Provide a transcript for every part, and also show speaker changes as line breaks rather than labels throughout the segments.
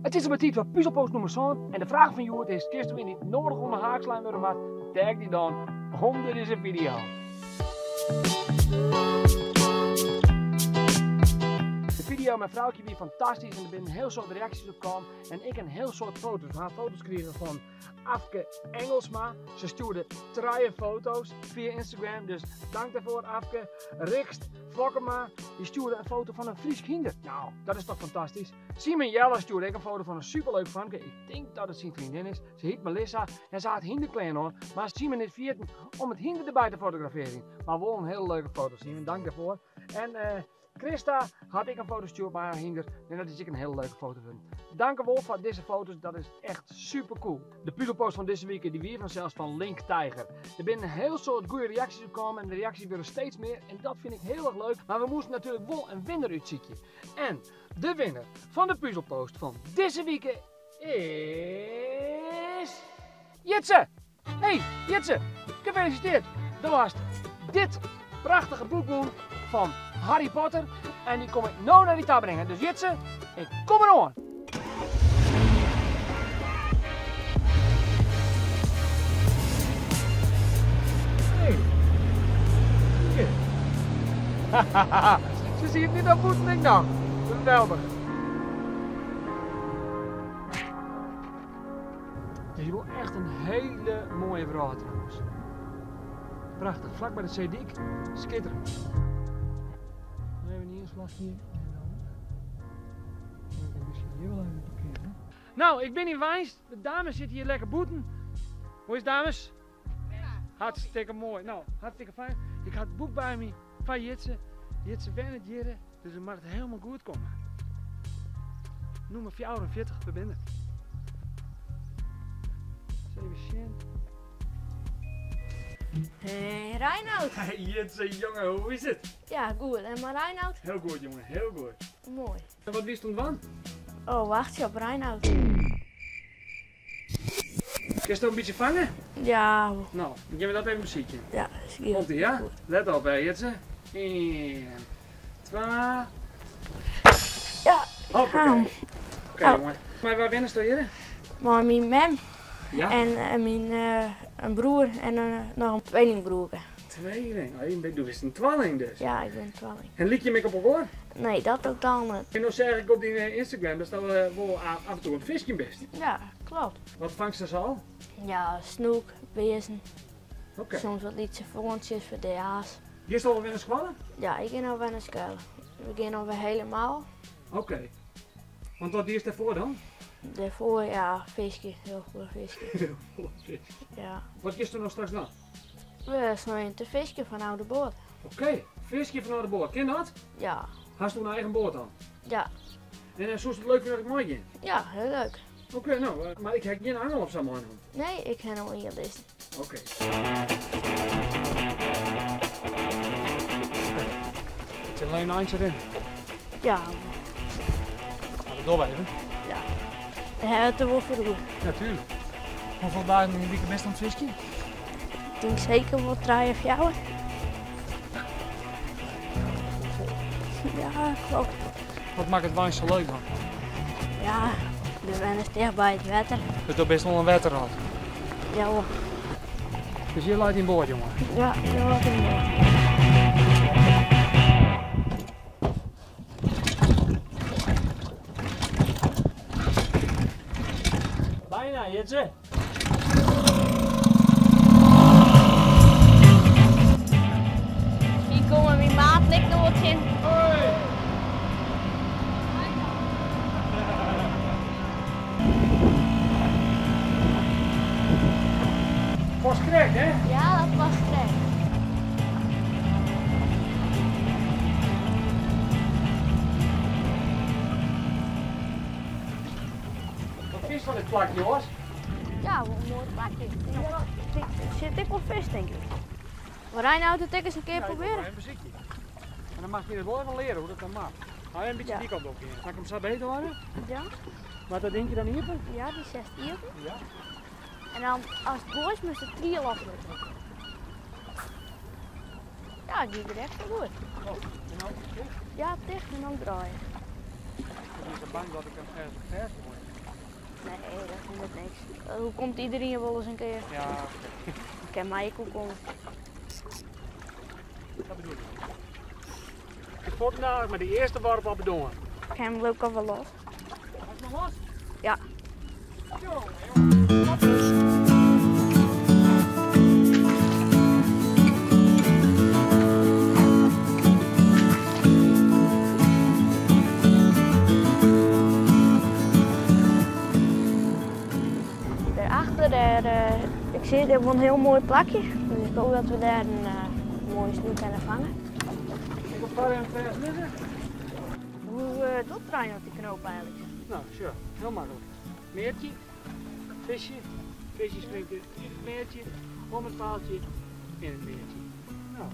It is alwer tiid foar puzelpost nûmer sân en de fraach fan hjoed is, kinsto ien dy't noadich oan de haak slein wurde moat? Tag dy dan ûnder dizze video. De video mei Froukje wie fantastysk en der binne in hiel soad reaksjes op kaam en ek in hiel soad foto's. We ha foto's krigen fan Afke Engelsma. Se stjoerde trije foto's fia Instagram, dus dank dêrfoar Afke. Rixt Fokkema, dy stjoerde in foto fan in Frysk hynder. Nou, dat is toch fantastysk. Simon Jelle stjoerde ek in foto fan in superleuk famke. Ik tink dat it syn freondin is. Se hyt Melissa en se hat hynderklean oan, mar Simon is ferjitten om it hynder derby te fotografearjen. Mar wol in hiele leuke foto, Simon, dank dêrfoar. En Christa hat ek in foto stjoerd mei har hynder en dat is ek in hiele leuke foto wurden. Dankewol foar dizze foto's, dat is echt super cool. De puzelpost fan dizze wike die wie fansels fan Link Tijger. Der binne in hiel soad goede reaksjes op kaam en de reaksjes wurde steeds mear en dat fyn ik hiel erch leuk. Mar we moasten natuerlik wol in winner útsykje. En de winner fan de puzelpost fan dizze wike is Jitse! Hey Jitse, gefeliciteerd! Do hast dit prachtige boek wûn fan Harry Potter en dy kom ik no nei dy ta bringen. Dus Jitse, ik kom eroan! Hey. Se siet net op bûten ek noch. Geweldich. Dit is wol echt in hiele moaie wrâld trouwens. Prachtich, flak by de seedyk, skitterend. Even in ynslachje en dan kan ik misschien hier wel even parkeren. Nou, ik bin yn Warns. De dames sitte hjir lekker bûten. Hoe is it, dames? Hartstikke moai. Nou, hartstikke fijn. Ik ha it boek by my fan Jitse. Jitse wennet hjir, dus it moat helemaal goed komme. Nûmer 44, we binne der. Even sjen.
Hey Reinoud.
Hey Jitse, jonge, hoe is it?
Ja, goed. En mei Reinoud?
Hiel goed, jonge, hiel goed.
Moai.
En wat wiest oan it dwaan?
Oh, wachtsje op Reinoud.
Kinst in bytsje fange?
Ja.
No, dan gean we dat even besykjen.
Ja, is goed.
Komt ie, ja? Let op, hè, Jitse. Ien, twa.
Ja,
Hoppakee. Oké, jonge. Mei wa wennest do hjir?
Mei myn mem.
Ja?
En myn in broer en noch in tweelingbroerke.
Tweeling? Oh, do bist in twalling dus?
Ja, ik bin in twalling.
En lykje jim ek op elkoar?
Nee, dat totaal net.
En no seach ik op dyn Instagram datst wol af en toe oan it fiskjen bist.
Ja, klopt.
Wat fangst sa al?
Ja, snoek, bearzen.
Oké.
Soms wat lytse foarntsjes foar DA's.
Giest al wer nei skoalle?
Ja, ik gean alwer nei skoalle. We gean alwer helemaal.
Oké. Want wat diest dêrfoar dan?
Dêrfoar, ja, fiskje. Hiel folle fiskje.
Hiel folle fiskje.
Ja.
Wat giest do no straks dwaan?
We snein te fiskjen fanôf de boat.
Oké, fiskje fanôf de boat. Kin dat?
Ja.
Hast in eigen boat dan?
Ja.
En eh, soest it leuk fine as ik meigean?
Ja, hiel leuk.
Oké, no, eh, mar ik ha gjin angel of sa meinommen.
Nee, ik ha no ien lizzen.
Oké. It sil even eintsje rinne.
Ja.
Dat dogge we even.
Ja. Dêr ha we it der wol foar oer.
Ja, tuurlijk. Hoefolle dagen yn de wike bist oan it fiskjen?
Ik tink seker wol trije, fjouwer. Ja, klopt.
Wat makket it Warns sa leuk dan?
Ja, do wennest ticht by it wetter.
Dus do bist wol in wetterrat?
Ja hoor.
Dus hjir leit dyn boat, jonge?
Ja, hjir leit myn boat.
Bijna, Jitse.
Hier komme myn maat ek noch wol tsjin.
Hoi! Pas krekt, hè?
Ja, dat pas krekt.
Wat fynst fan dit plak, Joas?
Ja, wol in moai plakje. Der sit ek wol fisk, tink ik. Maar Reinoud it ek ris in kear probearje.
Ja, ik wol even besykje. En dan moatst my dat wol even leare hoe dat dan moat. Mar even in bytsje
Ja.
dy kant op gean. Moat ik him sa beet hâlde?
Ja.
Moat dat dinkje dan iepen?
Ja, dy setst iepen.
Ja.
En dan as it goed is, moatst de triel op drukke. Ja, it giet direkt wol goed.
Oh, en dan ticht?
Ja, ticht en dan draaie.
Ik bin sa bang dat ik him ergens op fêst goai.
Nee, dat komt niks. Hoe komt iedereen wol eens in kear?
Ja, oké.
Kin my ek oerkomme.
Dat bedoel ik. De fuortendalik mei de earste worp al bedoarn.
Ik ha him leuk al wol los.
Hast him al los?
Ja. Daarachter, dêr, ik zie dêr wol in hiel moai plakje. Dus ik hoop dat we dêr in moaie snoek kinne fange.
Ik wol foar even fêst lizze.
Hoe docht Reinhard dy knoop eigenlik?
No, sjoch, hiel maklik. Meartje, visje, visje springt út it meartje, om it paaltje, yn it meartje. No,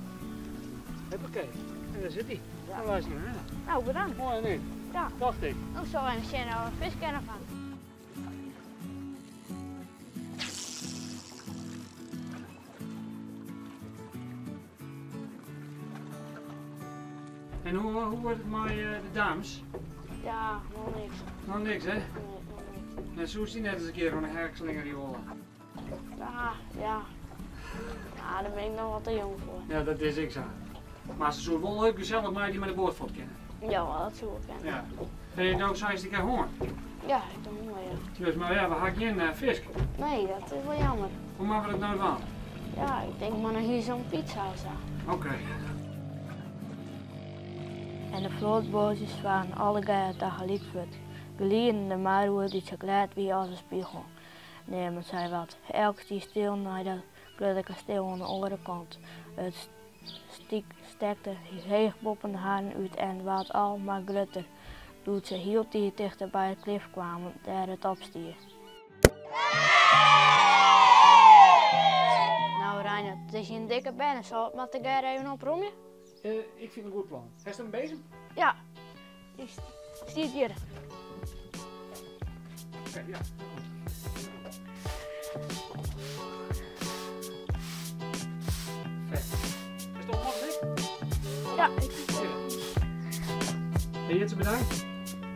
huppakee. En dêr sit hy.
Ja.
Dan lês ik him hinne.
Nou, bedankt.
Moai, niet?
Ja.
Dacht ik.
Dan sil even sjen oft we fisk kinne fange.
En hoe, hoe wordt it mei de dames?
Ja, noch niks.
Noch niks, hè?
Nee, noch niks.
Dan soest dy net ris in kear oan de herkslinger jolle.
Ja, ja. Ja, dêr bin ik noch wat te jong foar.
Ja, dat is ek sa. Mar se soe wol leuk gesellich mei dy mei de boat fuort kinne.
Ja, dat soe wol kinne.
Ja. En do seist ik ha honger.
Ja, ik ha honger, ja.
Dus, mar ja, we ha gjin fisk.
Nee, dat is wol jammer.
Hoe moatte we dat no dwaan?
Ja, ik tink mar nei hûs om pizza of sa.
Oké.
En de floatboatsjes waarden allegearre tagelyk fuort. Gelieden de mar oer dy't sa glêd wie as in spegel. Neamden sy wat. Elk stie stil nei dat grutte kasteel oan de oare kant. It stekte heech boppen harren út en waard al mar grutter doe't se hieltyd tichter by it klif kwamen dêr't it op stie. Nou Reiner, it is in dikke berne, sil it mar tegearre even opromje?
Ik fyn it in goed plan. Hast in bezem?
Ja, dy stiet hjir.
Oké, ja. Is het al dik?
Ja, ik
Hey Jitse, bedankt.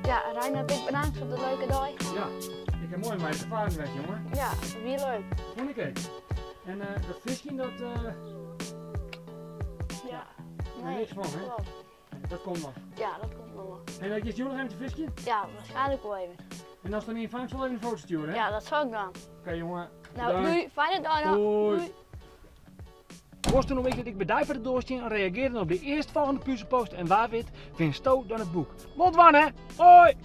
Ja, Reinhard, ik bedankt foar de leuke dei.
Ja, ik heb moai mei te faren west, jongen.
Ja, wie leuk.
Fûn ik ek. En dat fiskjen, dat...
Ja,
nee, niks fan, hè?
Klopt.
Dat komt noch.
Ja, dat komt noch wol.
En dat giest hjoed noch even te fiskjen?
Ja, waarschijnlijk wol even.
En ast dan ien fangst, wol even in foto stjoere, hè?
Ja, dat sil ik dwaan.
Oké, jongen.
Nou, doei. Fijne dei noch.
Doei. Wolsto no witte dat ik by dy foar de doar stean? Reagear dan op de earstfolgjende puzelpost en wa wit, winsto dan it boek. Wol dwaan, hè? Hoi!